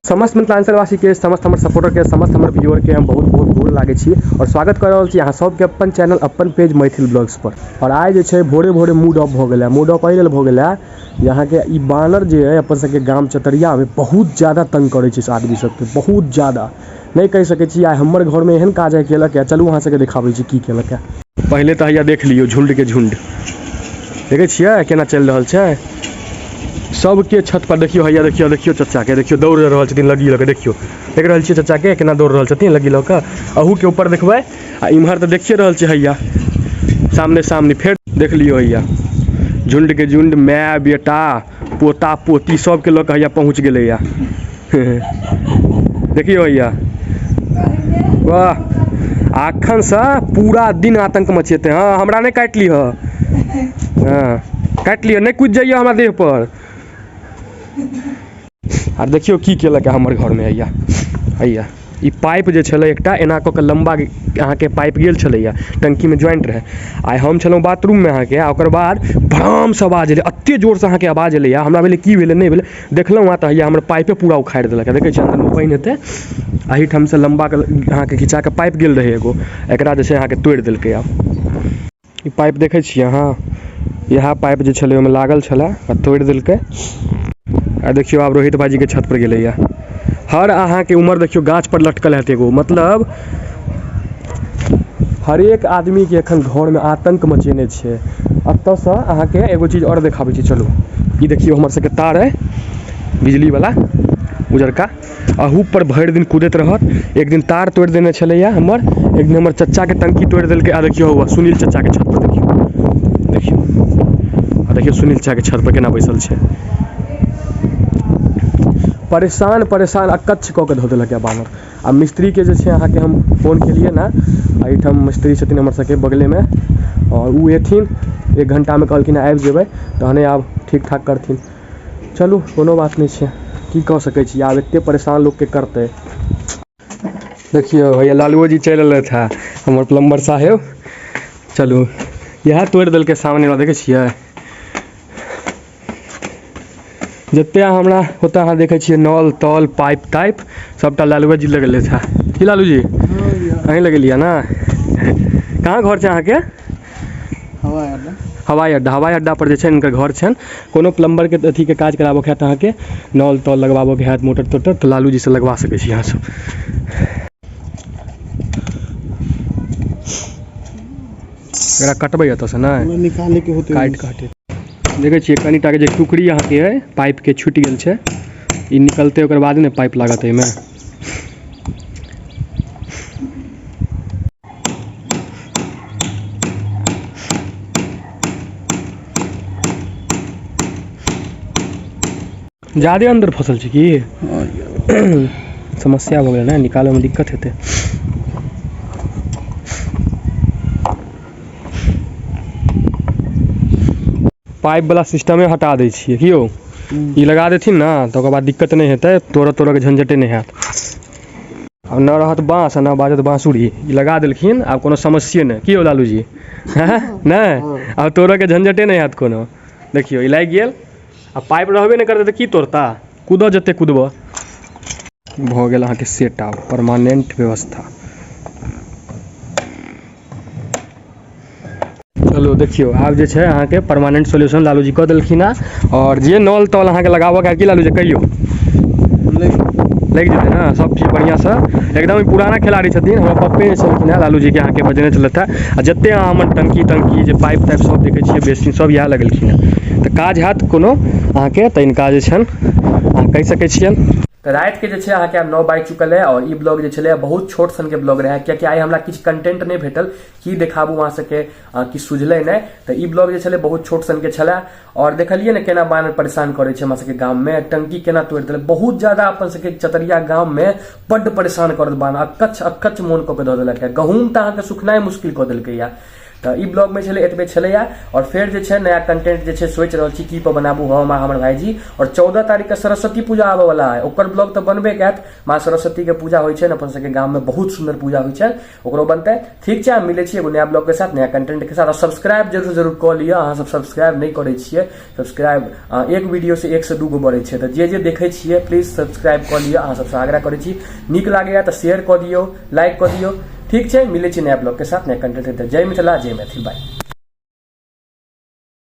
समस्त मिथिलांचलवासी के, समस्त हमर सपोर्टर के, समस्त हमर व्यूअर के हम बहुत बहुत गोर लागै छी और स्वागत कर रहल छी अहाँ सबके अपन चैनल अपन पेज मैथिल ब्लॉग्स पर। और आइ जे छै भोरे भोरे मूड ऑफ भऽ गेलै। मूड ऑफ एहि लेल भऽ गेलै जे अहाँके ई बानर जे अइ अपन सबके गाम चतरिया में बहुत ज्यादा तंग करै छै आदमी सबके, बहुत ज्यादा नहि कहि सकै छी। आइ हमर घर में एहन काज आइ केलक है, चलू अहाँ सबके देखाबै छी की केलक है। पहिले तऽ हैया देख लियौ झुंड के झुंड, देखै छियै केना चलि रहल छै सबके छत पर। देखियौ हैया, देखियौ देखियौ चचा के, देखियौ दौड़ रहल छथिन लग्गी लऽ के। देखियौ देख रहल छियै चचा के केना दौड़ रहल छथिन लग्गी लऽ कऽ। अहू के ऊपर देखबै आ इम्हर तऽ देखिए रहल छियै हैया सामने सामने। फेर देख लियौ हैया झुंड के झुंड, my बेटा पोता पोती सबके लऽ कऽ हैया पहुँच गेलैया। देखियौ हैया वाह, अखन से पूरा दिन आतंक मचेते। हाँ हमरा नहीं काटि लिह, हाँ काटि लिह, नहीं कूद जाइए हमरा देह पर। आर देखियौ की केलक हमर घर में हैया। हैया ई पाइप जे छलै एकटा एना कऽ कऽ लम्बा अहाँके पाइप गेल छलैया, टंकी में ज्वाइंट रहै। आइ हम छलहुँ बाथरूम में अहाँके, आ ओकर बाद भड़ामसँ आवाज एलै, एते जोरसँ अहाँके आवाज एलैया, हमरा भेलै की भेलै नहि भेलै, देखलहुँ हँ तऽ हैया हमर पाइपे पूरा उखाड़ि देलक। देखै छियै अन्दरमे पानि हेतै, एहिठामसँ लम्बा अहाँके घिचा कऽ पाइप गेल रहै एगो, एकरा जे छै अहाँके तोड़ि देलकै। आब ई पाइप देखै छियै अहाँ, इएह पाइप जे छलै ओहिमे लागल छलै आ तोड़ि देलकै। आ देखियौ आब रोहित भाईजीके छत पर गेलैया। हर अहाँके उमर देखियौ गाछ पर लटकल हैत एगो, मतलब हरेक आदमीके एखन घरमे आतंक मचेने छै। एतऽसँ अहाँके एगो चीज आओर देखाबै छी, चलू। ई देखियौ हमर सबके तार अइ बिजलीवला उजरका, अहू पर भरि दिन कूदैत रहत। एक दिन तार तोड़ि देने छलैया हमर, एक दिन हमर चच्चाके टंकी तोड़ि देलकै। आ देखियौ हौआ सुनील चच्चाके छत पर देखियौ, देखियौ आ देखियौ सुनील चच्चाके छत पर केना बैसल छै। परेशान परेशान अकच्छ कऽ के धऽ देलक बानर। आ मिस्त्रीके जे छै अहाँके हम फोन केलियै ने, एहिठाम मिस्त्री छथिन हमर सबके बगलेमे, आओर ओ एथिन 1 घण्टामे, कहलखिन आबि जेबै तहने आब ठीक ठाक करथिन। चलू कोनो बात नहि छै, की कऽ सकै छी आब, एते परेशान लोकके करतै। देखियौ भैया लालुओ जी चलि एलथि हँ हमर प्लम्बर साहेब। चलू इएह तोड़ि देलकै सामनेमे, देखै छियै जते हमरा ओतऽ अहाँ देखै छियै नल तल पाइप ताइप सबटा लालुए जी लगेलथि हँ। की लालू जी अहीं लगेलियै ने? कहाँ घर छै अहाँके? हवाई अड्डा। हवाई अड्डा, हवाई अड्डा पर जे छै हिनकर घर छनि। कोनो प्लम्बर के अथी के काज कराबऽके हैत अहाँके, नल तल लगवाबऽके हैत, मोटर तोटर, तऽ लालू जी से लगवा सकै छी अहाँ सब। एकरा कटबै एतऽसँ नहि? निकाले के होतै। काटि कऽ हटेतै। देखै छियै कनिटा के जे टुकड़ी अहाँके अइ पाइप के छुटि गेल छै, ई निकलतै ओकर बाद ने पाइप लागत एहिमे। ज्यादे अंदर फसल छै की? समस्या भऽ गेलै ने, निकालऽमे दिक्कत हेतै। पाइप वाला सिस्टमे हटा दै छियै की यौ, ई लगा देथिन ने तऽ ओकर बाद दिक्कत नहि हेतै, तोड़ऽ तोड़ऽके झंझटे नहि हैत। आब न रहत बाँस आ न बाजत बाँसुरी, ई लगा देलखिन आब कोनो समस्ये नहि। की यौ लालू जी? नहि आब तोड़ऽके झंझटे नहि हैत कोनो। देखियौ ई लागि गेल, आ पाइप रहबे नहि करतै तऽ की तोड़ता, कूदऽ जते कूदबऽ। भऽ गेल अहाँके सेट, आब परमानेंट व्यवस्था। चलू देखियौ आब जे छै अहाँके परमानेंट सोल्यूशन लालू जी कऽ देलखिन हँ। आओर जे नल तल अहाँके लगाबऽके है की लालू जी कहियौ, लागि जेतै ने सब चीज बढ़िआँसँ एकदम। ई पुराना खिलाड़ी छथिन, हमर पप्पे जे छलखिन हँ लालू जीके अहाँके बजेने छलथि हँ। आ जते अहाँ हमर टंकी तंकी जे पाइप ताइप सब देखै छियै बेसिन सब इएह लगेलखिन हँ। तऽ काज हैत कोनो अहाँके तऽ हिनका जे छनि अहाँ कहि सकै छियनि। तऽ रातिके जे छै अहाँके आब 9 बाजि चुकल है, और ई ब्लॉग जे छलै बहुत छोट सनके ब्लॉग रहै, कियाकि आइ हमरा किछु कंटेंट नहि भेटल, की देखाबू अहाँ सबके, किछु सुझलै नहि। तऽ ई ब्लॉग जे छलै बहुत छोट सनके छलै। और देखलियै ने केना बानर परेशान करै छै हमरा सबके गाममे, टंकी केना तोड़ि देलक। बहुत ज्यादा अपन सबके चतरिया गाममे बड्ड परेशान करत बानर, अकच्छ अकच्छ मोन कऽ के दऽ देलक है। गहूँम तऽ अहाँके सुखनाइ मुश्किल कऽ देलकै या। तऽ ई ब्लॉगमे छलै एतबे छलैया। आओर फेर जे छै नया कंटेंट जे छै सोचि रहल छी की पर बनाबू हम आ हमर भाईजी। आओर 14 तारीख के सरस्वती पूजा आबऽ वाला है, ओकर ब्लॉग तऽ बनबे करत। माँ सरस्वती के पूजा होइ छै अपन सबके गाम में, बहुत सुंदर पूजा होइ छै, ओकरो बनतै। ठीक छै, मिलै छी एगो नया ब्लॉग के साथ, नया कंटेंट के साथ। और सब्सक्राइब जरूर जरूर कऽ लिअ, अहाँ सब सब्सक्राइब नहि करै छियै। सब्सक्राइब एक वीडियो से 1 से 2 गो बढ़ै छै, तऽ जे जे देखै छियै प्लीज सब्सक्राइब कऽ लिअ। अहाँ सबसँ आग्रह करै छी, नीक लागैया तऽ शेयर कऽ दियौ, लाइक कऽ दियौ। ठीक छै, मिलै छी नया ब्लॉग के साथ, नया कंटेंट। जय मिथिला, जय मैथिल, बाय।